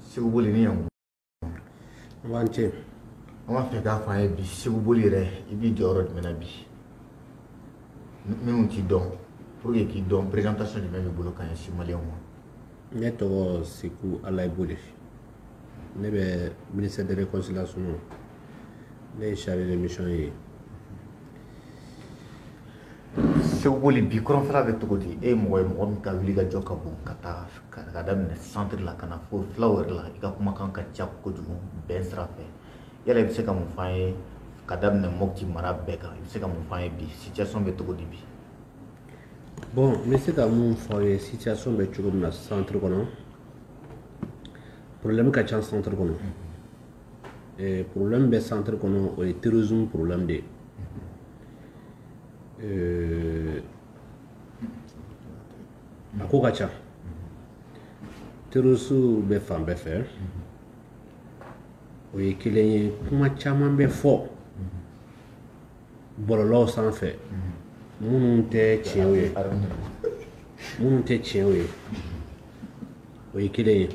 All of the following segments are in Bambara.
Sékou Boli ni yan. An b'an cɛ. An b'a fɛ k'a fɔ an ye bi Sékou Boli yɛrɛ i b'i jɔyɔrɔ jumɛn na bi minnu t'i dɔn pour que k'i dɔn présentation jumɛn b'i bolo ka ɲɛsin maliyɛnw ma. Ne tɔgɔ Sékou Alayi Boli, ne bɛ ministère de réconciliation, ne ye chargé de mission ye. Sékou Boli, bi kɔrɔnfɛla bɛ cogo di? E ye mɔgɔ ye mɔgɔ min ka wuli ka jɔ ka bon ka taa ka daminɛ centre la ka na fo filaw yɛrɛ la, i ka kumakan ka ca kojugu bɛn sira fɛ. Yala i bɛ se ka mun f'an ye ka daminɛ Mopti mara bɛɛ kan, i bɛ se ka mun f'an ye bi situation bɛ cogo di bi? Bon, n bɛ se ka mun fɔ aw ye situation bɛ cogo min na centre kɔnɔ, problème ka ca centre kɔnɔ. Problème bɛ centre kɔnɔ, o ye terrorisme problème de ye. A ko ka ca, terroriste bɛ fan bɛɛ fɛ, o ye kelen ye. Kuma caman bɛ fɔ bɔlɔlɔw sanfɛ minnu tɛ tiɲɛw ye, minnu tɛ tiɲɛw ye, o ye kelen ye.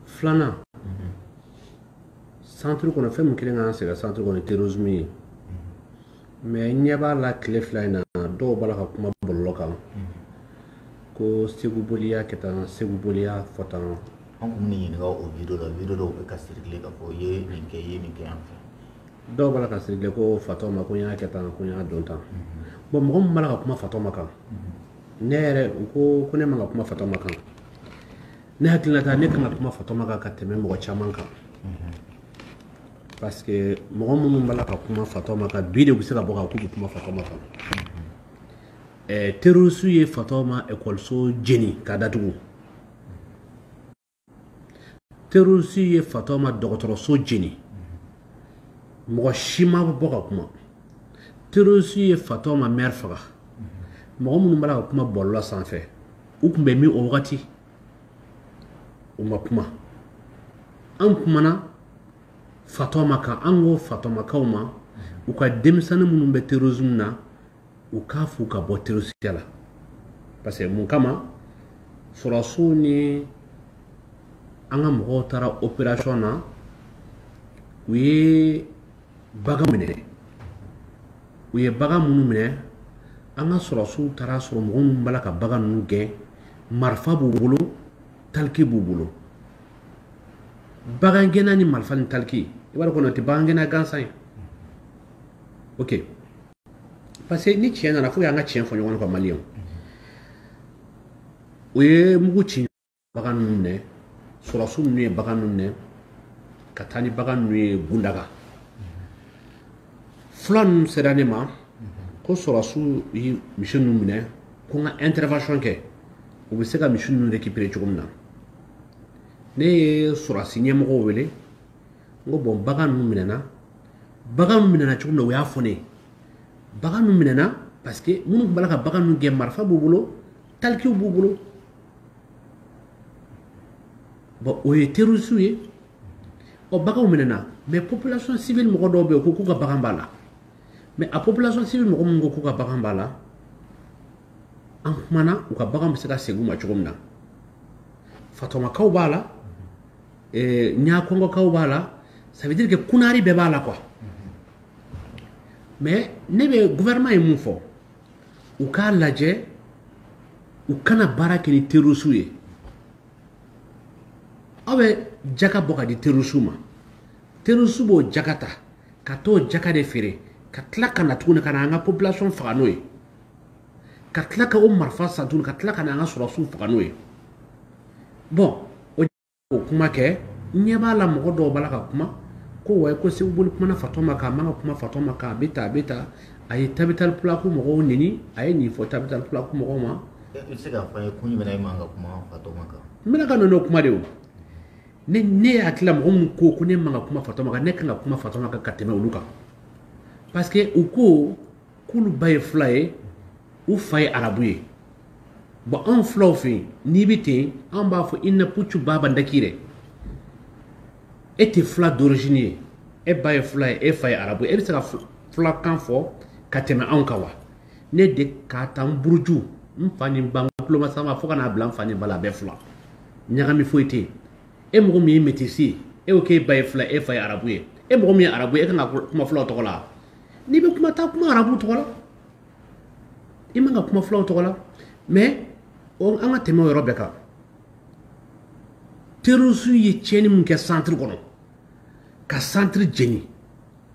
Filanan, centre kɔnɔ, fɛn min kelen k'an sɛgɛn centre kɔnɔ, terrorisme ye. Mais n ɲɛ b'a la tile fila in na, dɔw b'a la ka kuma bɔlɔlɔ kan ko Sékou Boli y'a kɛ tan, Sékou Boli y'a fɔ tan. An kun bɛ ɲininka o vidéo la, vidéo dɔw bɛ ka circuler k'a fɔ i ye nin kɛ, i ye nin kɛ yan fɛ. Dɔw b'a la ka circuler ko fatɔ ma ko n y'a kɛ tan, ko n y'a dɔn tan. Bon, mɔgɔ min b'a la ka kuma fatɔ ma kan, ne yɛrɛ u ko ko ne man ka kuma fatɔ ma kan. Ne hakilina ta, ne kan ka kuma fatɔ ma kan ka tɛmɛ mɔgɔ caman kan, parce que mɔgɔ minnu b'a la ka kuma fatɔ ma kan bi de, u bɛ se ka bɔ ka k'u bɛ kuma fatɔ ma kan. Terroriste ye fatɔ ma ekɔliso jeni k'a datugu, terroriste ye fatɔ ma dɔgɔtɔrɔso jeni, mɔgɔ si ma bɔ ka kuma. Terroriste ye fatɔ ma maire faga. Mɔgɔ minnu b'a la ka kuma bɔlɔlɔ sanfɛ, u tun bɛ min o wagati? U ma kuma. An kumana fatɔ ma kan, an ko fatɔmakaw ma u ka denmisɛnnin minnu bɛ terrorisme na, u k'a f'u ka bɔ terrorisiya la. Parce que mun kama sɔrɔdasiw ni an ka mɔgɔw taara opération na, u ye bagan minɛ, u ye bagan minnu minɛ, an ka sɔrɔdasiw taara sɔrɔ mɔgɔ minnu b'a la ka bagan ninnu gɛn, marifa b'u bolo, taliki b'u bolo. Bagangɛnna ni marifa ni taliki, i b'a dɔn kɔni o tɛ bagangɛnna gansan ye. Ok, parce que ni tiɲɛ nana, fo y'an ka tiɲɛ fɔ ɲɔgɔn kan. Maliyɛnw, u ye mugu ci bagan ninnu minɛ, sɔrɔdasiw ninnu ye bagan ninnu minɛ ka taa ni bagan ninnu ye Gundaga. Fula ninnu sera ne ma ko sɔrɔdasiw ye misi ninnu minɛ, ko n ka intervention kɛ, u bɛ se ka misi ninnu récupérer cogo min na. Ne ye sɔrɔdasi ɲɛmɔgɔw wele, n ko bon, bagan ninnu minɛna, bagan ninnu minɛna cogo min na, u y'a fɔ ne ye. Bagan ninnu minɛna parce que minnu tun b'a la ka bagan ninnu gɛn, marifa b'u bolo, talikiw b'u bolo. Bon, o ye terroriste ye. Ɔ, baganw minɛna, mais population civile mɔgɔ dɔw bɛ yen, ko k'u ka bagan b'a la. Mais a population civile mɔgɔ minnu ko k'u ka bagan b'a la, an kumana u ka bagan bɛ se ka segin u ma cogo min na. Fatɔmakaw b'a la, ɲakɔngɔkaw b'a la, ça veut dire que kunari bɛɛ b'a la quoi. Mais ne bɛ gouvernement ye mun fɔ? U k'a lajɛ, u kana baara kɛ ni terroriste ye. Aw bɛ jaka bɔ ka di terroriste ma, terroriste b'o jaka ta ka t'o jaka de feere, ka tila ka na tuguni ka na an ka population faga n'o ye, ka tila ka o marifa san tuguni ka tila ka na an ka sɔrɔdasiw faga n'o ye. Bon, o kuma kɛ, n ɲɛ b'a la mɔgɔ dɔw b'a la ka kuma ko wa ko Sékou Boli kumana fatɔ ma kan, a man ka kuma fatɔ ma kan, a bɛ tan, a bɛ tan, a ye Tabital Pulaku mɔgɔw neni, a ye nin fɔ Tabital Pulaku mɔgɔw ma. I bɛ se k'a fɔ an ye kun jumɛn na i man ka kuma fatɔ ma kan? N bɛna ka na n'o kuma de ye o. Ne hakili la, mɔgɔ minnu ko ko ne man ka kuma fatɔ ma kan, ne kan ka kuma fatɔ ma kan ka tɛmɛ olu kan, parce que u ko k'olu ba ye fila ye, u fa ye arabu ye. Bon, anw filaw fɛ yen, n'i bɛ ten, an b'a fɔ i na pucu baba ndakire, e tɛ fila d'origine ye, e ba ye fila ye, e fa ye arabu ye, e bɛ se ka filakan fɔ ka tɛmɛ anw kan wa? Ne de k'a ta n buruju, n fa ni n ba, n kuloma sama fo ka n'a bila n fa ni ba la, a bɛɛ fila, ɲagami foyi tɛ yen. E mɔgɔ min ye métis ye, e ko k'e ba ye fila, e fa ye arabu ye. E mɔgɔ min ye arabu ye, e kan ka kuma fulaw tɔgɔ la. N'i bɛ kuma, taa kuma arabu tɔgɔ la. I man ka kuma fulaw tɔgɔ la. Mais an ka tɛmɛ o yɔrɔ bɛɛ kan. Terroriste ye tiɲɛni min kɛ centre kɔnɔ, ka centre jeni,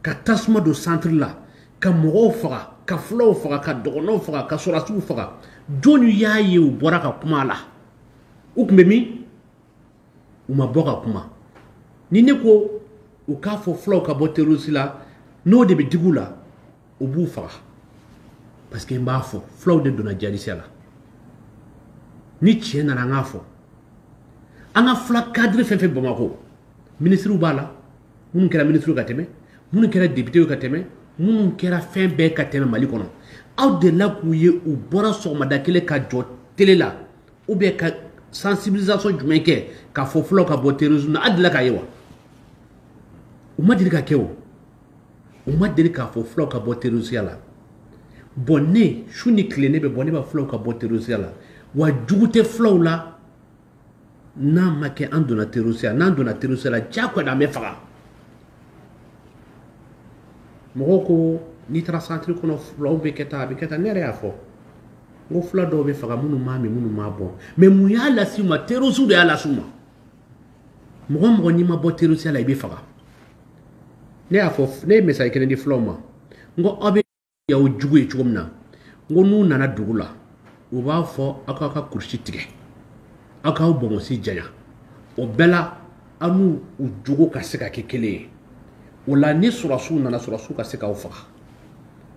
ka tasuma don centre la, ka mɔgɔw faga, ka fulaw faga, ka dɔgɔnɔw faga, ka sɔrɔdasiw faga. Jɔnni y'a ye u bɔra ka kuma a la? U tun bɛ min? U ma bɔ ka kuma. Ni ne ko u k'a fɔ fulaw ka bɔ terroriste la, n'o de bɛ digi u la, u b'u faga. Parce que n b'a fɔ, fulaw de donna jadisiya la. Ni tiɲɛ nana, an k'a fɔ. An ka fula cadre fɛn fɛn Bamakɔ, ministres b'a la, minnu kɛra ministres ka tɛmɛ, minnu kɛra députés ka tɛmɛ, minnu kɛra fɛn bɛɛ ka tɛmɛ Mali kɔnɔ. Aw delila k'u ye u bɔra sɔgɔmada kelen ka jɔ télé la, ou bien ka sensibilisation jumɛn kɛ k'a fɔ fulaw ka bɔ terrorisme na? Aw delila k'a ye wa? U ma deli ka kɛ o. U ma deli k'a fɔ fulaw ka bɔ terrorisme la. Bon, ne su ni tile ne bɛ bɔ, ne b'a fulaw ka bɔ terrorisme la. Wa jugu tɛ fulaw la n'a ma kɛ an donna terrorisme, n'an donna terrorisme la, diyagoya an bɛ faga. Mɔgɔw ko n'i taara centre kɔnɔ, fulaw bɛ kɛ tan, a bɛ kɛ tan. Ne yɛrɛ y'a fɔ n ko fula dɔw bɛ faga, minnu m'a min, minnu m'a bɔn. Mais mun y'a lase u ma? Terrorisme de y'a lase u ma. Mɔgɔ mɔgɔ n'i ma bɔ terrorisme la, i bɛ faga. Ne y'a fɔ, ne ye misali kelen di fulaw ma. N ko aw bɛ y'aw jugu ye cogo min na, n ko n'u nana dugu la, u b'a fɔ aw k'aw ka kurusi tigɛ, aw k'aw bɔnbɔnsi janya. O bɛɛ la, aw n'u u jogo ka se ka kɛ kelen ye. O la, ni sɔrɔdasiw nana, sɔrɔdasiw ka se k'aw faga.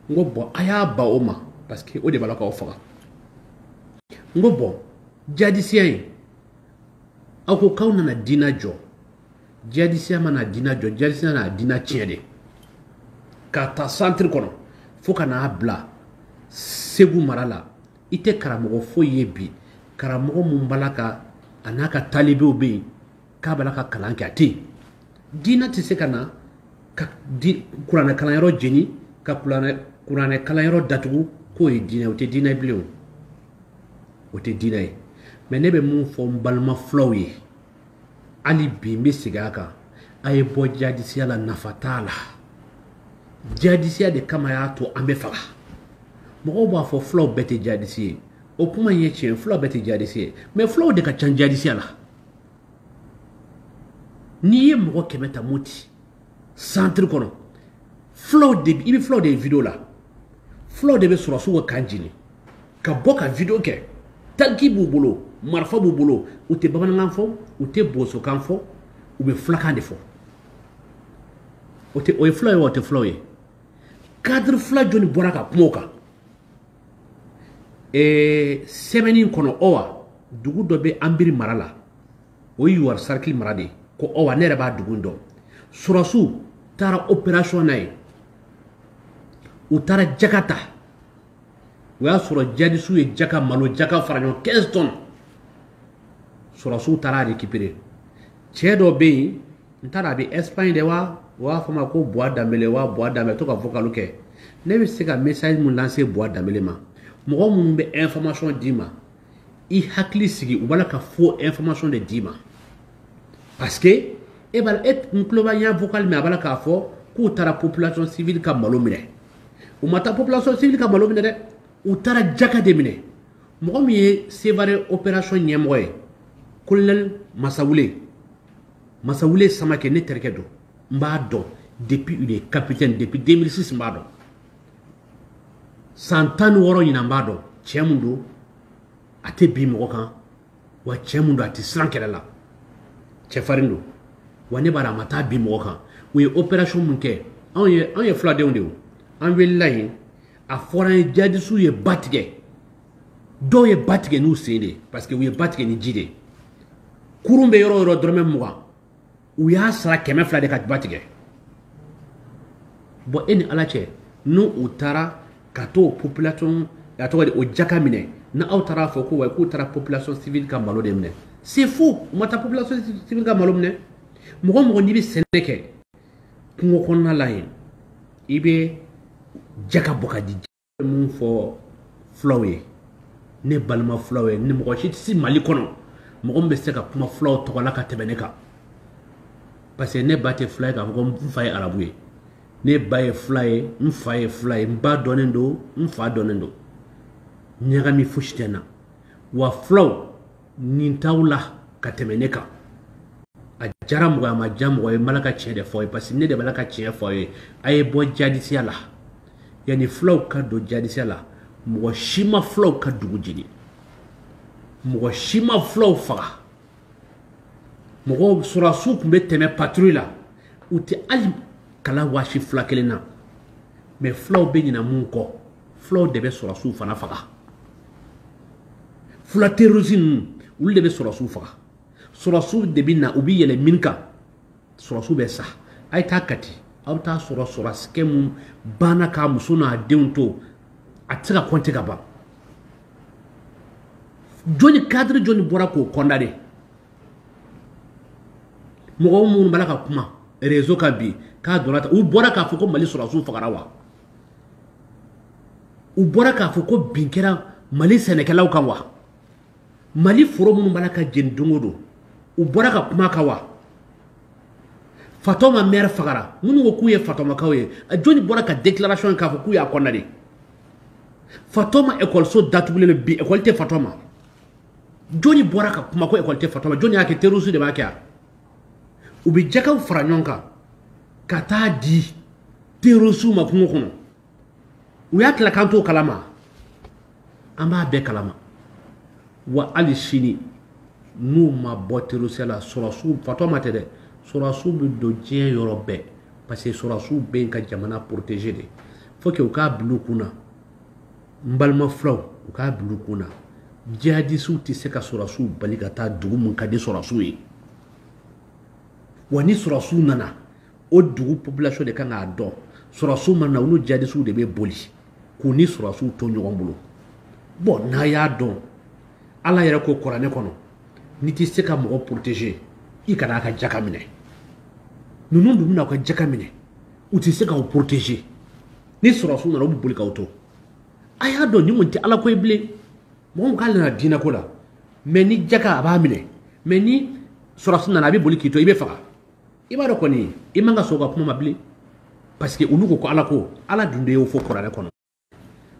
N ko bon, a y'a ban o ma, parce que o de b'a la k'aw faga. N ko bon, jadisiya in, aw ko k'aw nana diinɛ jɔ. Jadisiya mana diinɛ jɔ, jadisiya nana diinɛ tiɲɛ de. K'a ta centre kɔnɔ fo ka n'a bila Segu mara la, i tɛ karamɔgɔ foyi ye bi, karamɔgɔ mun b'a la ka a n'a ka talibew bɛ yen k'a b'a la ka kalan kɛ, a tɛ yen. Diinɛ tɛ se ka na ka di kuranɛ kalanyɔrɔ jeni, ka kuranɛ kalanyɔrɔ datugu, k'o ye diinɛ. O tɛ diinɛ bilen, o o tɛ diinɛ ye. Mais ne bɛ mun fɔ n balima fulaw ye hali bi, n bɛ segin a kan, a ye bɔ jadisiya la, nafa t'a la. Jadisiya de kama y'a to an bɛ faga. Mɔgɔw b'a fɔ fulaw bɛɛ tɛ jadisi ye. O kuma in ye tiɲɛ, fulaw bɛɛ tɛ jadisi ye, mais fulaw de ka ca jadisiya la. N'i ye mɔgɔ 100 ta Moti centre kɔnɔ, fulaw de, i bɛ fulaw de ye vidéo la. Fulaw de bɛ sɔrɔdasiw ka kan jeni ka bɔ ka vidéo kɛ. Tanki b'u bolo, marifa b'u bolo, u tɛ bamanankan fɔ, u tɛ bosokan fɔ, u bɛ fulakan de fɔ. O tɛ o ye fulaw ye wa? O tɛ fulaw ye. Cadre fula jɔnni bɔra ka kuma o kan? Semaine in kɔnɔ, Ɔwa dugu dɔ bɛ Anbiri mara la, o ye Yuwari cercle mara de ye ko Ɔwa. Ne yɛrɛ b'a dugu in dɔn. Sɔrɔdasiw taara opération na yen, u taara jaka ta. O y'a sɔrɔ jadisiw ye jaka, malo jaka fara ɲɔgɔn 15 tonnes. Sɔrɔdasiw taara récupérer. Cɛ dɔ bɛ yen, n t'a dɔn a bɛ Espagne de wa, u b'a fɔ ma ko Buwa Danbele wa, Buwa Danbele to ka vocal kɛ. Ne bɛ se ka message mun lancer Buwa Danbele ma? Mɔgɔ minnu bɛ information d'i ma, i hakili sigi, u b'a la ka faux information de d'i ma. Parce que e b'a e n tulo b'a ɲɛ vocal min, a b'a la k'a fɔ k'u taara population civile ka malo minɛ. U ma taa population civile ka malo minɛ dɛ, u taara jaka de minɛ. Mɔgɔ min ye Sevare opération ɲɛmɔgɔ ye, colonel Masawule, Masawule Samakɛ, ne terikɛ don, n b'a dɔn depuis il est capitaine, depuis 2006 n b'a dɔn. San 16 ɲinan n b'a dɔn. Cɛ mun don, a tɛ bin mɔgɔ kan wa, cɛ mun don, a tɛ siran kɛlɛ la, cɛfarin don wa. Ne b'a dɔn a ma taa bin mɔgɔ kan. U ye opération mun kɛ, anw ye fuladenw de ye o. An wulila yen, a fɔra an ye jadisiw ye ba tigɛ. Dɔw ye ba tigɛ n'u sen de, parce que u ye ba tigɛ ni ji de ye. Kurun bɛ yɔrɔ o yɔrɔ, dɔrɔmɛ 20, u y'a sara 200 de ka ba tigɛ. Bon, e ni Ala cɛ, n'u u taara ka t'o population, a tɔgɔ di, o jaka minɛ, n'aw taara fɔ ko wa k'u taara population civile ka malo de minɛ, c'est faux. U ma taa population civile ka malo minɛ. Mɔgɔ mɔgɔ n'i bɛ sɛnɛ kɛ kungo kɔnɔna la yen, i bɛ jaka bɔ ka di. Mun fɔ fulaw ye, ne balima fulaw ye, ni mɔgɔ si tɛ se Mali kɔnɔ, Mɔgɔ min bɛ se ka kuma fulaw tɔgɔ la ka tɛmɛ ne kan, parce que ne ba tɛ fula ye k'a fɔ ko n fa ye arabu ye. Ne ba ye fula ye, n fa ye fula ye, n ba dɔnnen don, n fa dɔnnen don, ɲagami fosi tɛ n na. Wa fulaw nin t'aw la ka tɛmɛ ne kan. A diyara mɔgɔ ye, a ma diya mɔgɔ ye, n b'ala ka tiɲɛ de fɔ aw ye, parce que ne de b'ala ka tiɲɛ fɔ aw ye. A ye bɔ jadisiya la. Yanni fulaw ka don jadisiya la, mɔgɔ si ma fulaw ka dugu jeni, mɔgɔ si ma fulaw faga. Mɔgɔw sɔrɔdasiw tun bɛ tɛmɛ patrouille la, u tɛ hali kala waasi fila kelen na. Mais fulaw bɛ ɲinɛ mun kɔ, fulaw de bɛ sɔrɔdasiw fana faga. Fula terroriste ninnu, olu de bɛ sɔrɔdasiw faga. Sɔrɔdasiw de bɛ na, u bɛ yɛlɛ min kan, sɔrɔdasiw bɛ sa. A ye taa Kati, aw bɛ taa sɔrɔ sɔrɔdasikɛ mun banna k'a muso n'a denw to, a tɛ se ka compter ka ban. Jɔnni cadre jɔnni bɔra k'o condamner? Mɔgɔ minnu b'a la ka kuma réseau kan bi k'a donna tan, u bɔra k'a fɔ ko Mali sɔrɔdasiw fagara wa? U bɔra k'a fɔ ko bin kɛra Mali sɛnɛkɛlaw kan wa? Mali foro minnu b'a la ka jeni don o don, u bɔra ka kuma kan wa? Fatɔma maire fagara, minnu ko k'u ye Fatɔmakaw ye, jɔnni bɔra ka déclaration k'a fɔ k'u y'a condamné? Fatɔma école datugulen don bi, école tɛ Fatɔma. Jɔnni bɔra ka kuma ko école tɛ Fatɔma? Jɔnni y'a kɛ? Terroriste de b'a kɛ. U bɛ jakaw fara ɲɔgɔn kan ka taa di terroriste ma kungo kɔnɔ. U y'a tila k'an t'o kalama, an b'a bɛɛ kalama. Wa hali sini n'u ma bɔ terroriste la, sɔrɔdasiw, Fatɔma tɛ dɛ, sɔrɔdasiw bɛ don diɲɛ yɔrɔ bɛɛ, parce que sɔrɔdasiw bɛ yen ka jamana protéger de. Faut que u k'a bila u kunna, n balima fulaw, u k'a bila u kunna, jihadisiw tɛ se ka sɔrɔdasiw bali ka taa dugu mun ka di sɔrɔdasiw ye. Wa ni sɔrɔdasiw nana, o dugu population de kan k'a dɔn, sɔrɔdasiw ma na, olu jihadisiw de bɛ boli k'u ni sɔrɔdasiw to ɲɔgɔn bolo. Bon, n'a y'a dɔn, Ala yɛrɛ ko kuranɛ kɔnɔ, n'i tɛ se ka mɔgɔ protéger, i kana a ka jaka minɛ. Ninnu dun bɛna aw ka jaka minɛ, u tɛ se k'aw protéger. Ni sɔrɔdasiw nana, u bɛ boli k'aw to. A y'a dɔn nin kɔni tɛ Ala ko ye bilen. Mɔgɔ min k'ale nana diinɛ ko la, mais ni jaka a b'a minɛ, mais ni sɔrɔdasi nana a bɛ boli k'i to, i bɛ faga. I b'a dɔn kɔni, i man ka sɔn u ka kuma ma bilen, parce que olu ko ko Ala ko, Ala dun de y'o fɔ kuranɛ kɔnɔ.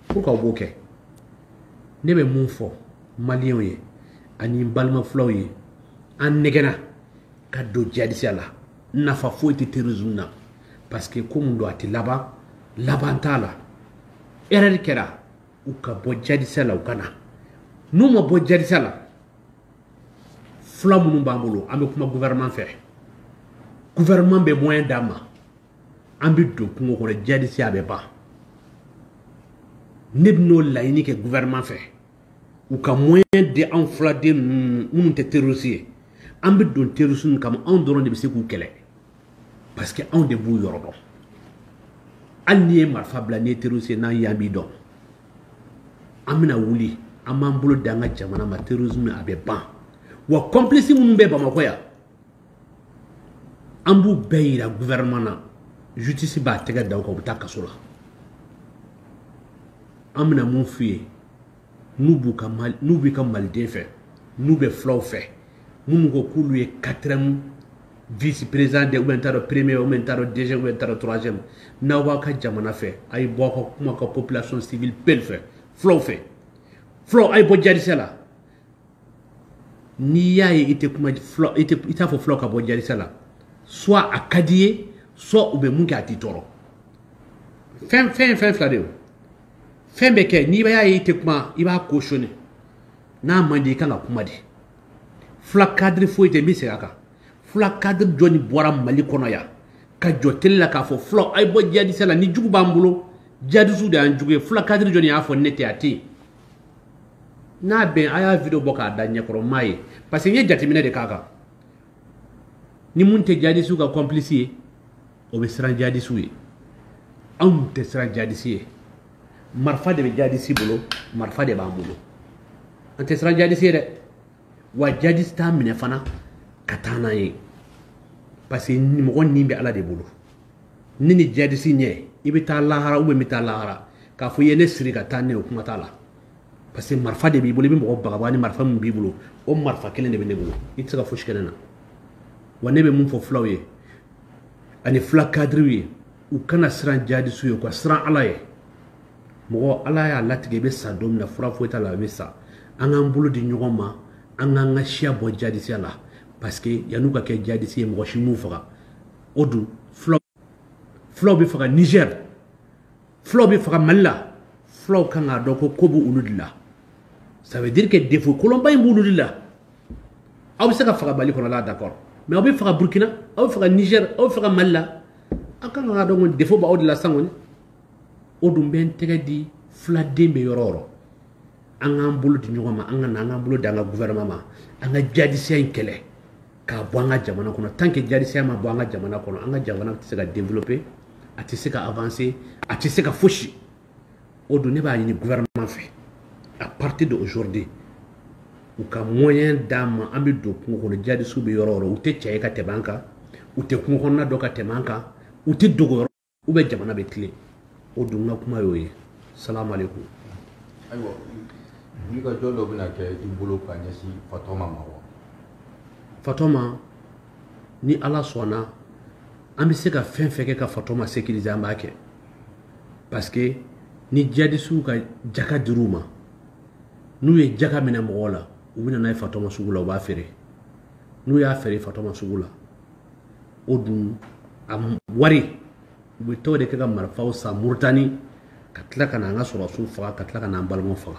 Pourquoi u b'o kɛ? Ne bɛ mun fɔ maliyɛnw ye ani n balima fulaw ye, an nɛgɛnna ka don jihadisiya la, nafa foyi tɛ terrorisme na, parce que ko mun don, a tɛ laban, laban t'a la. Erreur kɛra, u ka bɔ jihadisiya la, u ka na. N'u ma bɔ jihadisiya la, fula minnu b'an bolo, an bɛ kuma gouvernement fɛ, gouvernement bɛ moyen d'an ma, an bɛ don kungo kɔnɔ, jihadisiya bɛ ban. Ne bɛ n'o laɲini kɛ gouvernement fɛ, u ka moyen di anw fuladen ninnu minnu tɛ terroriste ye, an bɛ don terroriste ninnu kama, anw dɔrɔn de bɛ se k'u kɛlɛ, parce que anw de b'u yɔrɔ dɔn. Hali n'i ye marifa bila, n'i ye terroriste ye, n'an y'an b'i dɔn. An bɛna wuli, an b'an bolo di an ka jamana ma, terrorisme a bɛ ban. Wa complice minnu bɛ Bamakɔ yan, an b'u bɛɛ yira gouvernement na, justice b'a tɛgɛ da u kan, u bɛ taa kaso la. An bɛna mun f'u ye? N'u b'u ka Mali, n'u b'i ka maliden fɛ, n'u bɛ fulaw fɛ, minnu ko k'olu ye quatrième vice président de, ou bien n t'a dɔn premier, ou bien n t'a dɔn deuxième, ou bien n t'a dɔn troisième, n'aw b'aw ka jamana fɛ, a ye bɔ aw ka kuma ka population civile bɛɛ fɛ, fulaw fɛ, fulaw a ye bɔ jadisiya la. N'i y'a ye i tɛ kuma fulaw, i tɛ i t'a fɔ fulaw ka bɔ jadisiya la, soit a ka di i ye, soit u bɛ mun kɛ a t'i tɔɔrɔ. Fɛn fɛn fɛn fila de ye, fɛn bɛ kɛ, n'i y'a ye i tɛ kuma, i b'a cautionner, n'a man di i kan ka kuma de. Fula cadre foyi tɛ, n bɛ segin a kan, fula cadre jɔnni bɔra Mali kɔnɔ yan ka jɔ télé la k'a fɔ fulaw a ye bɔ jihadisiya la, ni jugu b'an bolo, jihadisiw de y'an jugu ye? Fula cadre jɔnni y'a fɔ? Ne tɛ, a tɛ yen. N'a bɛn, a y'a vidéo bɔ k'a da ɲɛkɔrɔ, n m'a ye, parce que n ye jateminɛ de k'a kan. Ni mun tɛ jihadisiw ka complice ye, o bɛ siran jihadisiw ye. Anw tɛ siran jihadisi ye. Marifa de bɛ jihadisi bolo, marifa de b'an bolo, an tɛ siran jihadisi ye dɛ. Wa jihadisi t'a minɛ fana ka taa n'an ye, parce que mɔgɔ nin bɛ Ala de bolo. Ne ni jihadisi ɲɛ, i bɛ taa lahara ou bien n bɛ taa lahara, k'a fɔ i ye ne siri ka taa ne ye, o kuma t'a la. Parce que marifa de b'i bolo, i bɛ mɔgɔ bagabaga ni marifa min b'i bolo, o marifa kelen de bɛ ne bolo, i tɛ se ka fosi kɛ ne na. Wa ne bɛ mun fɔ fulaw ye ani fula kadiriw ye, u kana siran jihadisiw ye, u ka siran Ala ye. Mɔgɔ Ala y'a latigɛ i bɛ sa don min na, fura foyi t'a la, i bɛ sa. An k'an bolo di ɲɔgɔn ma, an k'an ka siya bɔ jihadisiya la, parce que yan'u ka kɛ jihadisi ye, mɔgɔ si m'u faga. O dun fulaw bɛ faga Niger, fulaw bɛ faga Mali la, fulaw kan k'a dɔn ko ko bɛ olu de la. Ça veut dire que défaut kolonba in b'olu de la. Aw bɛ se ka faga Mali kɔnɔ la, d'accord, mais aw bɛ faga Burkina, aw bɛ faga Niger, aw bɛ faga Mali la, aw kan k'a dɔn ko défaut b'aw de la sisan kɔni. O dun bɛ n tɛgɛ di fuladen bɛ yɔrɔ o yɔrɔ, an k'an bolo di ɲɔgɔn ma, an ka na an k'an bolo di an ka gouvernement ma, an ka jihadisiya in kɛlɛ k'a bɔ an ka jamana kɔnɔ. Tant que jihadisiya ma bɔ an ka jamana kɔnɔ, an ka jamana tɛ se ka développer, a tɛ se ka avancer, a tɛ se ka fosi. O dun ne b'a ɲini gouvernement fɛ, à partir d'aujourd'hui, u ka moyen d'an ma, an bɛ don kungo kɔnɔ, jihadisiw bɛ yɔrɔ o yɔrɔ, u tɛ cɛ ye ka tɛmɛ an kan, u tɛ kungo kɔnɔna dɔn ka tɛmɛ an kan, u tɛ dogo yɔrɔ, ou bien jamana bɛ tilen. O dun ka kuma y'o ye. Salamu aleykum. Ayiwa, wulikajɔ dɔ bɛna kɛ i bolo ka ɲɛsin Fatɔma ma wa? Fatɔma, ni Ala sɔnna, an bɛ se ka fɛn fɛn kɛ ka Fatɔma sécuriser, an b'a kɛ. Parce que ni jihadisiw ka jaka dir'u ma, n'u ye jaka minɛ mɔgɔw la, u bɛ na n'a ye Fatɔma sugu la, u b'a feere. N'u y'a feere Fatɔma sugu la, o dun a wari, u bɛ t'o de kɛ ka marifaw san Muritani, ka tila ka na an ka sɔrɔdasiw faga, ka tila ka na an balimaw faga.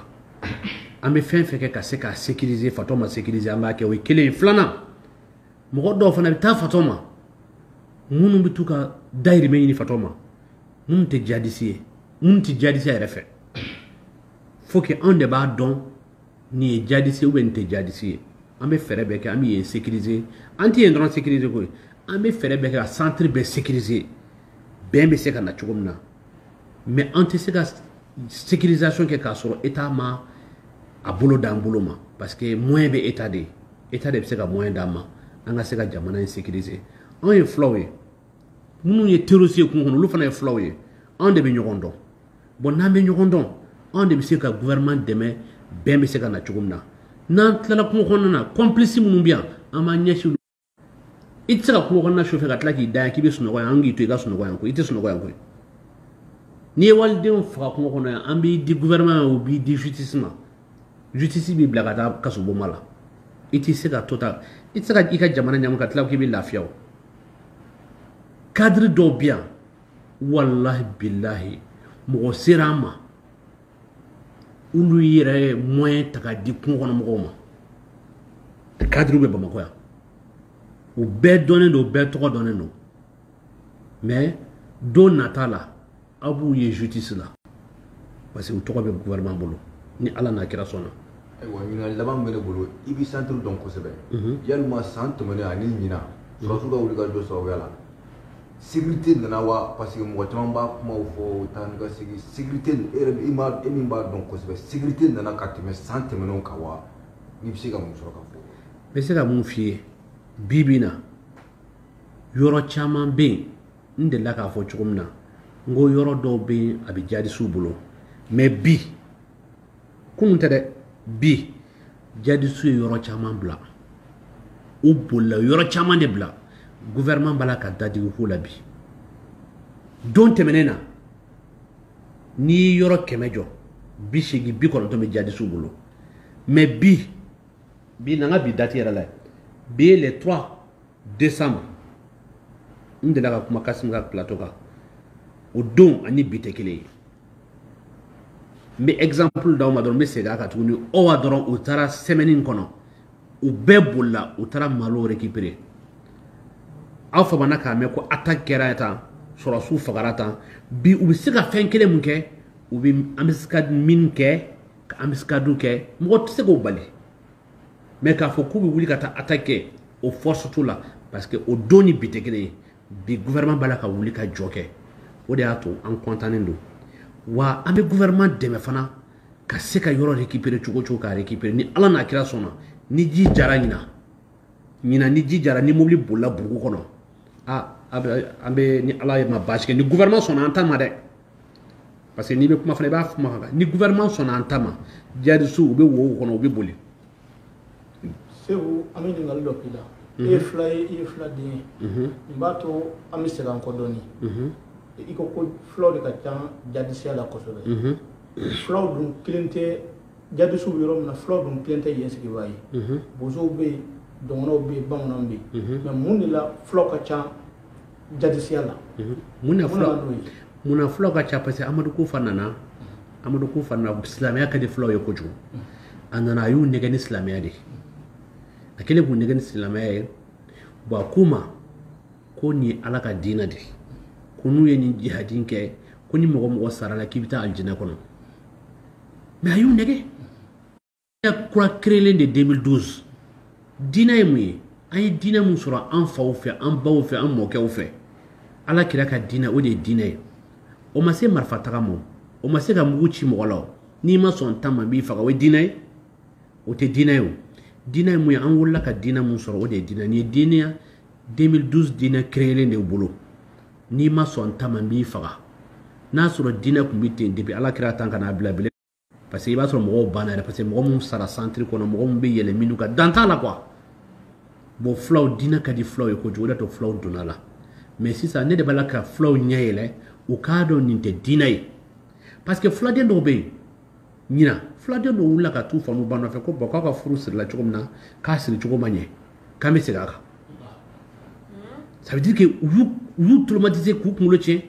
An bɛ fɛn fɛn kɛ ka se k'a sécuriser, Fatɔma sécuriser, an b'a kɛ. O ye kelen ye. Filanan, mɔgɔ dɔw fana bɛ taa Fatɔma, minnu bɛ t'u ka dayirimɛ ɲini Fatɔma, minnu tɛ jihadisi ye, minnu tɛ jihadisi yɛrɛ fɛ. Faut que anw de b'a dɔn nin ye jihadisi ye ou bien nin tɛ jihadisi ye. An bɛ fɛɛrɛ bɛɛ kɛ, an bɛ yen sécuriser. An tɛ yen dɔrɔn sécuriser koyi, an bɛ fɛɛrɛ bɛɛ kɛ ka centre bɛɛ sécuriser, bɛn bɛ se ka na cogo min na. Mais an tɛ se ka sécurisation kɛ k'a sɔrɔ État ma a bolo d'an bolo ma, parce que moyen bɛ État de ye, État de bɛ se ka moyen d'an ma an ka se ka jamana in sécuriser. Anw ye fulaw ye, minnu ye terroriste ye kungo kɔnɔ, olu fana ye fulaw ye. Anw de bɛ ɲɔgɔn dɔn. Bon, n'an bɛ ɲɔgɔn dɔn, anw de bɛ se ka gouvernement dɛmɛ, bɛn bɛ se ka na cogo min na. N'an tilala kungo kɔnɔna na, complice minnu bɛ yan, an b'an ɲɛsin. I tɛ se ka kungo kɔnɔna sufɛ ka tila k'i da yan k'i bɛ sunɔgɔ yan, an k'i to i ka sunɔgɔ yan koyi, i tɛ sunɔgɔ yan koyi. N'i ye walidenw faga kungo kɔnɔ yan, an b'i di gouvernement ma, u b'i di justice ma, justice b'i bila ka taa kasobonba la. I tɛ se ka to ta, i tɛ se ka i ka jamana ɲamu ka tila k'i bɛ lafiya. O cadre dɔw bɛ yan, walahi bilahi, mɔgɔ sera an ma, olu yɛrɛ ye moyen ta k'a di kungo kɔnɔ mɔgɔw ma. Cadre bɛ Bamakɔ yan, u bɛɛ dɔnnen don, u bɛɛ tɔgɔ dɔnnen don. Mais don nata la, aw b'u ye justice la, parce que u tɔgɔ bɛ gouvernement bolo, ni Ala n'a kira sɔnna. Ayiwa, ɲininkali laban min bɛ ne bolo, i bɛ centre dɔn kosɛbɛ. Yalima san tɛmɛnen ani ɲinan, sɔrɔdasiw ka wulikajɔ sababuya la, sécurité nana wa? Parce que mɔgɔ caman b'a kumaw fɔ, taa ni ka segin. Sécurité, e yɛrɛ, e min b'a dɔn kosɛbɛ, sécurité nana ka tɛmɛ san tɛmɛnenw kan wa? N'i bɛ se ka mun sɔrɔ ka fɔ? N bɛ se ka mun f'i ye, bi bi in na, yɔrɔ caman bɛ yen, n delila k'a fɔ cogo min na, n ko yɔrɔ dɔw bɛ yen, a bɛ jihadisiw bolo. Mais bi, kunun tɛ dɛ, bi jihadisiw ye yɔrɔ caman bila, u bolila yɔrɔ caman de bila. Gouvernement b'a la ka dadigi ko la bi. Don tɛmɛnen na, n'i ye yɔrɔ 100 jɔ, 80, 90 bɛ jihadisiw bolo. Mais bi bi, n'an ka bi date yɛrɛ la, bi ye le 3 décembre, n delila ka kuma Kassim ka plateau kan, o don ani bi tɛ kelen ye. N bɛ exemple d'aw ma dɔrɔn, n bɛ segin a kan tuguni. O wa dɔrɔn, u taara semaine in kɔnɔ, u bɛɛ bolila, u taara malo récupérer. Aw famana k'a mɛn ko attaque kɛra tan, sɔrɔdasiw fagara tan. Bi u bɛ se ka fɛn kelen mun kɛ, u bɛ embuscade min kɛ, ka embuscade kɛ, mɔgɔ tɛ se k'o bali. Mais k'a fɔ k'u bɛ wuli ka taa attaque kɛ, o force t'u la, parce que o don ni bi tɛ kelen ye. Bi gouvernement b'a la ka wuli ka jɔ kɛ, o de y'a to an kɔntannen don. Wa an bɛ gouvernement dɛmɛ fana ka se ka yɔrɔ récupérer cogo o cogo, k'a récupérer. Ni Ala n'a kira sɔnna, ni ji jara ɲina ɲina, ni ji jara, ni mobili bolila bugu kɔnɔ, a an bɛ, ni Ala ma baasi kɛ, ni gouvernement sɔnna an ta ma dɛ. Parce que n'i bɛ kuma fana i b'a kuma kan ni gouvernement sɔnna an ta ma djihadistes u bɛ wo kɔnɔ u bɛ boli. Segu an bɛ ɲininkali dɔ k'i la. E ye fila ye, i ye fila den ye. Nin b'a to an bɛ segin an kɔ dɔɔnin. I ko ko filaw de ka ca djihadisiya la kosɛbɛ. Filaw dun kelen tɛ djihadisiw bɛ yɔrɔ min na, filaw dun kelen tɛ yen sigibaa ye. Bozow bɛ yen, dɔgɔnɔw bɛ yen, bamananw bɛ yen. Mais mun de la filaw ka ca djihadisiya la? Mun na filaw ka ca? Parce que Amadu Kufa nana, Amadu Kufa nana, silamɛya ka di filaw ye kojugu. A nana a y'u nɛgɛ ni silamɛya de ye. A kɛlen k'u nɛgɛ ni silamɛya ye, bon a k'u ma ko nin ye Ala ka diinɛ de ye, ko n'u ye nin jihadi kɛ, ko ni mɔgɔ mɔgɔ sara la k'i bɛ taa alijinɛ kɔnɔ. Mais a y'u nɛgɛ. Kura créelen de 2012. Diinɛ ye mun ye? An ye diinɛ mun sɔrɔ an faw fɛ, an baw fɛ, an mɔkɛw fɛ. Ala kira ka diinɛ, o de ye diinɛ ye. O ma se marifa taga ma, o ma se ka mugu ci mɔgɔ la o. N'i ma sɔn ta ma n b'i faga, o ye diinɛ ye? O tɛ diinɛ ye o. Diinɛ ye mun ye? An wolola ka diinɛ mun sɔrɔ, o de ye diinɛ. Nin ye diinɛ 2012 diinɛ créelen de bolo. N'i ma sɔn ta ma n b'i faga. N'a sɔrɔ diinɛ tun bɛ ten depuis Ala kira tan ka n'a bila bilen. Parce que i b'a sɔrɔ mɔgɔw banna yɛrɛ, parce que mɔgɔ minnu sara centre kɔnɔ, mɔgɔ minnu bɛ yɛlɛ minnu kan, dan t'a la quoi. Bon filaw diinɛ ka di filaw ye kojugu, o de y'a to filaw donna la. Mais sisan ne de b'a la ka filaw ɲɛ yɛlɛ, u k'a dɔn nin tɛ diinɛ ye. Parce que filaden dɔw bɛ yen ɲina, filaden dɔw wulila ka t'u fa n'u ba nɔfɛ ko bon k'aw ka furu sirila cogo min na, k'a siri cogo ma ɲɛ, k'an bɛ segin a kan. Ça veut dire que u y'u traumatiser k'u kunkolo tiɲɛ.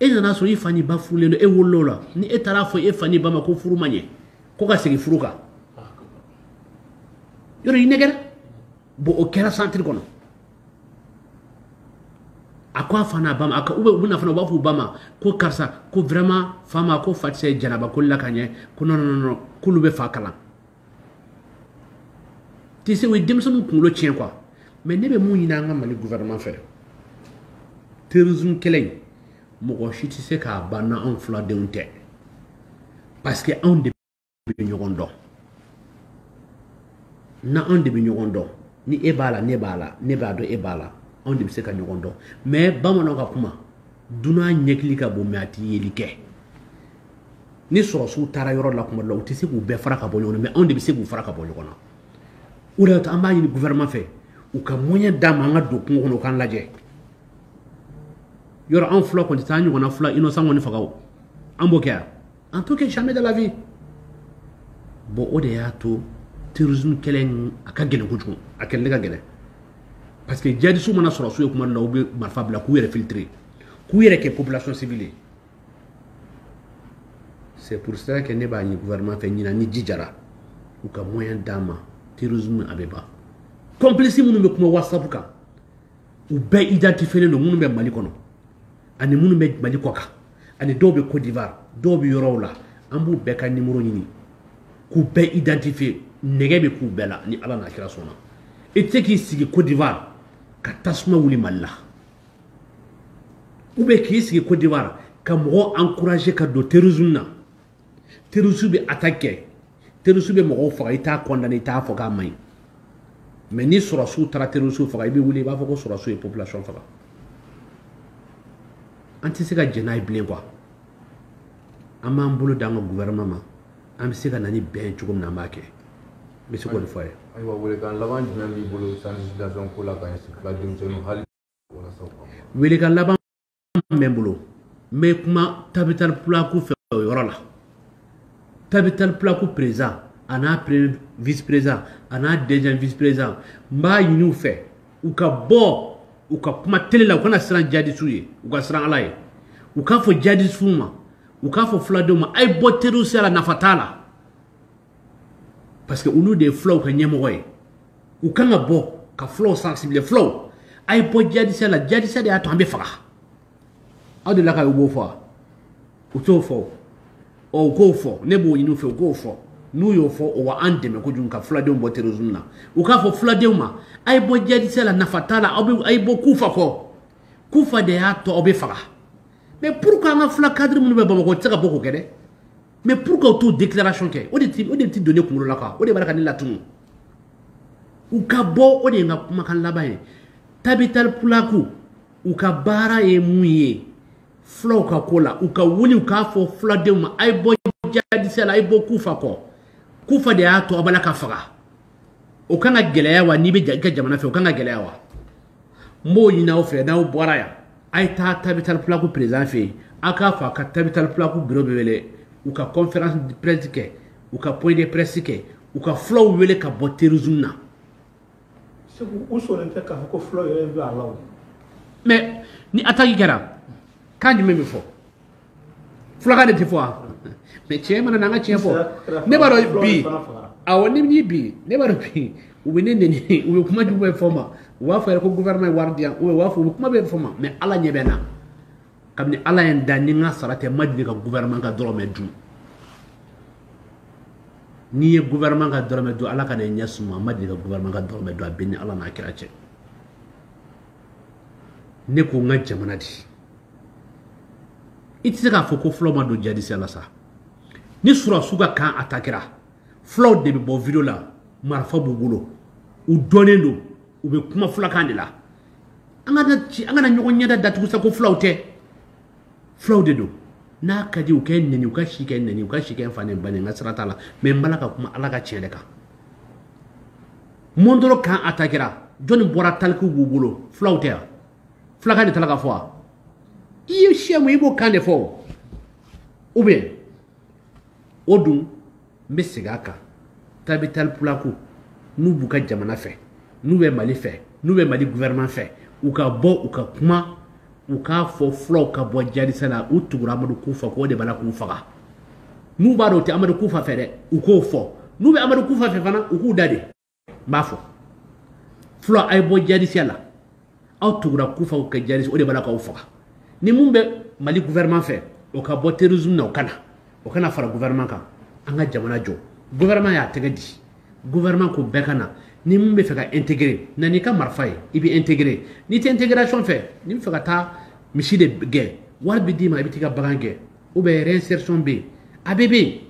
E nana sɔrɔ i fa n'i ba furulen don, e wolola o la, ni e taara fɔ e fa n'i ba ma ko furu ma ɲɛ, ko ka segin furu kan, yɔrɔ i nɛgɛra. Bon o kɛra centre kɔnɔ. A ko a fa n'a ba ma, u bɛ na fana u b'a fɔ u ba ma ko karisa, ko vraiment fa ma ko fa tɛ se janaba koli la ka ɲɛ, ko non non non, k'olu bɛ fa kalan. Tu sais, o ye denmisɛnninw kunkolo tiɲɛ quoi. Mais ne bɛ mun ɲini an ka Mali gouvernement fɛ, terrorisme kɛlɛ in, mɔgɔ si tɛ se k'a ban n'anw filadenw tɛ. Parce que anw de bɛ ɲɔgɔn dɔn. N'anw de bɛ ɲɔgɔn dɔn, ni e b'a la, ne b'a la, ne b'a dɔn e b'a la, anw de bɛ se ka ɲɔgɔn dɔn. Mais bamananw ka kuma, dunan ɲɛkili ka bon, mais a tɛ yeli kɛ. Ni sɔrɔsiw taara yɔrɔ la kuma dɔ la, u tɛ se k'u bɛɛ fara ka bɔ ɲɔgɔn na, mais anw de bɛ se k'u fara ka bɔ ɲɔgɔn na. O de y'a to an b'a ɲini gouvernement fɛ, u ka moyen d'an ma an ka don kungo kɔnɔ, u k'an lajɛ. Yɔrɔ anw fila kɔni tɛ taa an ɲɔgɔnna fila innocent kɔni faga o. An b'o kɛ yan? An t'o kɛ jamais de la vie. Bon o de y'a to terrorisme kɛlɛ in a ka gɛlɛn kojugu, a kɛlɛli ka gɛlɛn. Parce que djihadistes mana sɔrɔ so ye kuma dɔ la, u bɛ marifa bila k'u yɛrɛ filtrer, k'u yɛrɛ kɛ population civile ye. C'est pour ça que ne b'a ɲini gouvernement fɛ ɲinan ni ji jara, u ka moyen d'an ma, terrorisme a bɛ ban. Complice minnu bɛ kuma WhatsApp kan, u bɛɛ identifié don, minnu bɛ Mali kɔnɔ ani minnu bɛ Mali kɔ kan, ani dɔw bɛ Côte d'Ivoire, dɔw bɛ yɔrɔw la, an b'u bɛɛ ka numéro ɲini k'u bɛɛ identifié, nɛgɛ bɛ k'u bɛɛ la ni Ala n'a kira sɔnna. I tɛ se k'i sigi Côte d'Ivoire ka tasuma wuli Mali la, ou bien k'i sigi Côte d'Ivoire ka mɔgɔw encourager ka don terrorisme na. Terrorisme bɛ attaque kɛ, terrorisme bɛ mɔgɔw faga, i t'a condamné, i t'a fɔ k'a man ɲi. Mais ni sɔrɔsiw taara terrorisme faga, i bɛ wuli i b'a fɔ ko sɔrɔsiw ye population faga. An tɛ se ka jɛn n'a ye bilen quoi. An b'an bolo d'an ka gouvernement ma, an bɛ se ka na ni bɛn cogo min na, an b'a kɛ. N bɛ se k'o de fɔ a ye. Ayiwa, welekan laban jumɛn b'i bolo sensibilisation ko la ka ɲɛsin fila denmisɛnninw hali walasa u ka bɔ? Welekan laban bɛ n bolo, n bɛ kuma Tabital Pulaku fɛ o yɔrɔ la. Tabital Pulaku président a n'a premier vice président a n'a deuxième vice président, n b'a ɲini u fɛ u ka bɔ, u ka kuma télé la, u kana siran djihadistes ye, u ka siran Ala ye. U k'a fɔ djihadistes ma, u k'a fɔ filadenw ma, a ye bɔ terroriste la, nafa t'a la. Parce que olu de ye filaw ka ɲɛmɔgɔ ye. U kan ka bɔ ka filaw sensibiliser, filaw a ye bɔ djihadiste la, djihadiste de y'a to an bɛ faga. Aw delila ka u b'o fɔ wa? U t'o fɔ o. Ɔ u k'o fɔ, ne b'o ɲini u fɛ, u k'o fɔ. N'u y'o fɔ, o b'an dɛmɛ kojugu ka filadenw bɔ terrorisme na. U k'a fɔ filadenw ma, a ye bɔ djihadiste la, nafa t'a la, aw bɛ a ye bɔ Kufa kɔ. Kufa de y'a to aw bɛ faga. Mais pourquoi an ka fila cadre minnu bɛ Bamakɔ, u tɛ se ka bɔ k'o kɛ dɛ? Mais pourquoi u t'o déclaration kɛ? O de ti don ne kunkolo la quoi. O de b'a la ka ne latunu. U ka bɔ, o de ye n ka kumakan laban ye. Tabital Pulaku, u ka baara ye mun ye? Fulaw ka ko la, u ka wuli u k'a fɔ fuladenw ma, a ye bɔ jadisiya la, a ye bɔ Kufa kɔ. Kufa de y'a to aw b'a la ka faga. O kan ka gɛlɛya wa? N'i bɛ i ka jamana fɛ, o kan ka gɛlɛya wa? N b'o ɲini aw fɛ, n'aw bɔra yan, a ye taa Tabital Pulaku président fɛ yen, a k'a fɔ a ka Tabital Pulaku bureau bɛ wele, u ka conférence de presse kɛ, u ka point de presse kɛ, u ka fulaw wele ka bɔ terrorisme na. Segu, u sɔnnen tɛ k'a fɔ ko fulaw yɛrɛ bɛ a la o. Mais ni attaque kɛra, kan jumɛn bɛ fɔ? Fulakan de tɛ fɔ wa? Mais tiɲɛ mana na, an ka tiɲɛ fɔ. Ne b'a dɔn bi, awɔ, ni bi, ne b'a dɔn bi, u bɛ ne neni, u bɛ kuma jugu bɛɛ fɔ n ma, u b'a fɔ yɛrɛ ko gouvernement ye wari di yan, u b'a fɔ, u bɛ kuma bɛɛ fɔ n ma, mais Ala ɲɛ bɛ n na. Kabini Ala ye n da, ni n ka sara tɛ, n ma deli ka gouvernement ka dɔrɔmɛ dun. N'i ye gouvernement ka dɔrɔmɛ dun, Ala ka na i ɲɛ suma. N ma deli ka gouvernement ka dɔrɔmɛ dun, a bɛ ni Ala n'a kira cɛ. Ne ko n ka jamana di, i tɛ se k'a fɔ ko fulaw ma don jadisiya la sa. Ni surasiw ka kan attaquera, fulaw de bɛ bɔ vidéo la, marifa b'u bolo, u dɔnnen don, u bɛ kuma fulakan de la. An kana ɲɔgɔn ɲɛda datugu sa ko fulaw tɛ. Fulaw de don. N'a ka di u kɛ nɛni, u ka si kɛ nɛni, u ka si kɛ n fa ni ba ni, n ka sira t'a la, mais n b'a la ka kuma Ala ka tiɲɛ de kan. Mondoro kan attaquera, jɔnni bɔra taliku b'u bolo? Fulaw tɛ yan? Fulakan de tala ka fɔ wa? I ye siya mun, i b'o kan de fɔ o. Ou bien o dun, n bɛ segin a kan, Tabital Pulaku, n'u b'u ka jamana fɛ, n'u bɛ Mali fɛ, n'u bɛ Mali gouvernement fɛ, u ka bɔ, u ka kuma, u k'a fɔ fulaw ka bɔ jadisa la, u tugura Amadu Kufa k'o de b'a la k'u faga. N'u b'a dɔn u tɛ Amadu Kufa fɛ dɛ, u k'o fɔ. N'u bɛ Amadu Kufa fɛ fana, u k'u da de. N b'a fɔ, fulaw, a ye bɔ jadisiya la, aw tugura Kufa k'o kɛ jadisi, o de b'a la k'aw faga. Ni mun bɛ Mali gouvernement fɛ, o ka bɔ terrorisme na, o kana fara gouvernement kan, an ka jamana jɔ. Gouvernement y'a tɛgɛ di, gouvernement ko bɛɛ ka na. Ni mun bɛ fɛ ka intégrer, na n'i ka marifa ye, i bɛ intégrer. N'i tɛ intégration fɛ, n'i bɛ fɛ ka taa misi de gɛn, wari bɛ d'i ma, i bɛ t'i ka bagan gɛn, ou bien réinsertion bɛ yen, a bɛɛ bɛ yen.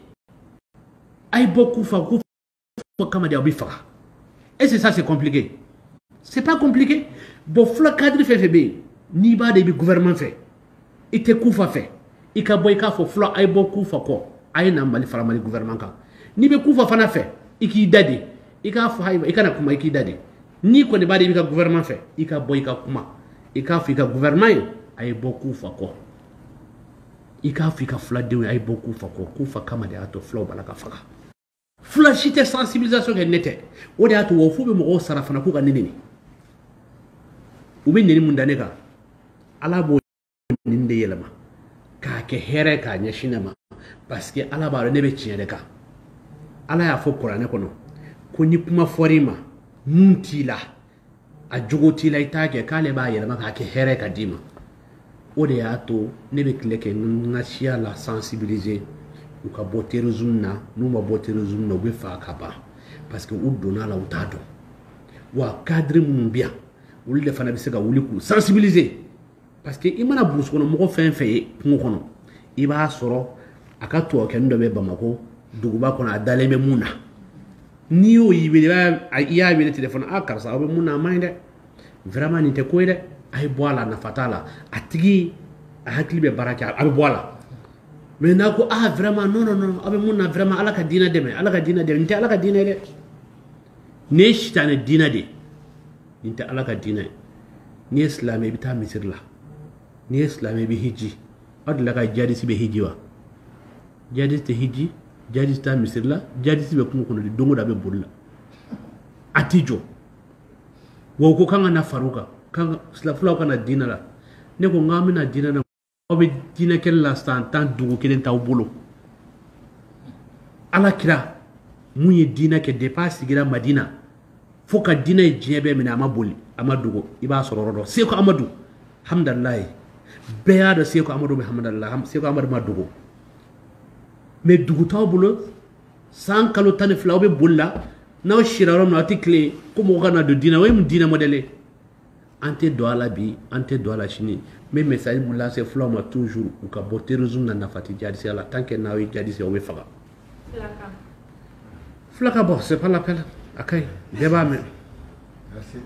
A ye bɔ Kufa, Kufa kama de aw bɛ faga. Est-ce que ça, c'est compliqué? C'est pas compliqué. Bon, fula cadre fɛn fɛn bɛ yen, n'i b'a dɔn i bɛ gouvernement fɛ, i tɛ Kufa fɛ, i ka bɔ i k'a fɔ fula, a ye bɔ Kufa kɔ, a ye na Mali fara Mali gouvernement kan. N'i bɛ Kufa fana fɛ, i k'i da de, i k'a fɔ, ayiwa, i kana kuma, i k'i da de. N'i kɔni b'a dɔn i bɛ ka gouvernement fɛ, i ka bɔ i ka kuma, i k'a fɔ i ka gouvernement ye, a ye bɔ Kufa kɔ. I k'a fɔ i ka fuladenw ye, a ye bɔ Kufa kɔ. Kufa kama de y'a to fulaw b'a la ka faga. Fula si tɛ sensibilisation kɛ, ne tɛ. O de y'a to wa, f'u bɛ mɔgɔw sara fana k'u ka ne neni. U bɛ neni mun da ne kan, Ala b'o neni de yɛlɛma k'a kɛ hɛrɛ k'a ɲɛsin ne ma, parce que Ala b'a dɔn ne bɛ tiɲɛ de kan. Ala y'a fɔ kuranɛ kɔnɔ ko ni kuma fɔr'i ma mun t'i la, a jogo t'i la, i t'a kɛ, k'ale b'a yɛlɛma k'a kɛ hɛrɛ ka d'i ma. O de y'a to ne bɛ tile kɛ n ka siya la sensibiliser, u ka bɔ terrorisme na. N'u ma bɔ terrorisme na, u bɛ faga ka ban, parce que u donna a la, u t'a dɔn wa. Cadre minnu bɛ yan, olu de fana bɛ se ka wuli k'u sensibiliser, parce que i mana burusi kɔnɔ mɔgɔ fɛn fɛn ye kungo kɔnɔ, i b'a sɔrɔ a ka tubabukɛnin dɔ bɛ Bamakɔ duguba kɔnɔ, a dalen bɛ mun na. N'i y'o y'i wele, i y'a wele téléphone: a karisa, aw bɛ mun na, a man ɲi dɛ, vraiment nin tɛ ko ye dɛ, a ye bɔ a la, nafa t'a la. A tigi a hakili bɛ baara kɛ, a bɛ bɔ a la. Mais n'a ko: ah, vraiment, non, non, non, aw bɛ mun na, vraiment, Ala ka diinɛ dɛmɛ, Ala ka diinɛ dɛmɛ, nin tɛ Ala ka diinɛ ye dɛ, nin ye sitanɛ diinɛ de ye, nin tɛ Ala ka diinɛ ye. N'i ye silamɛ, i bɛ taa misiri la. N'i ye silamɛ, i bɛ hiji. Aw delila ka jadisi bɛ hiji wa? Jadisi tɛ hiji, jadisi tɛ misiri la, jadisi bɛ kungo kɔnɔ de, don o don a bɛ boli la, a t'i jɔ wa. U ko k'an ka na far'u kan, k'an fulaw ka na diinɛ la. Ne ko n k'an bɛna diinɛ na, aw bɛ diinɛ kɛlɛ la san 10, dugu kelen t'aw bolo. Ala kira mun ye diinɛ kɛ depuis a sigira Madina fo ka diinɛ ye diɲɛ bɛɛ minɛ, a ma boli, a ma dogo. I b'a sɔrɔ yɔrɔ dɔ, Seko Amadu, hamdalayi, bɛɛ y'a dɔn Seko Amadu bɛ, hamdalayi, Seko Amadu ma dogo. Mais dugu t'aw bolo, san kalo 12 aw bɛ boli la, n'aw sira yɔrɔ min na, aw tɛ tile ko mɔgɔ ka na don diinɛ. O ye mun diinɛ modèle ye? An tɛ don a la bi, an tɛ don a la sini. N bɛ message mun lase fulaw ma toujours, u ka bɔ terrorisme na, nafa tɛ jadisiya la. Tant que n'aw ye jadisiya, aw bɛ faga. Fula ka bɔ, c'est pas la peine, a ka ɲi, bɛɛ b'a mɛn. Merci.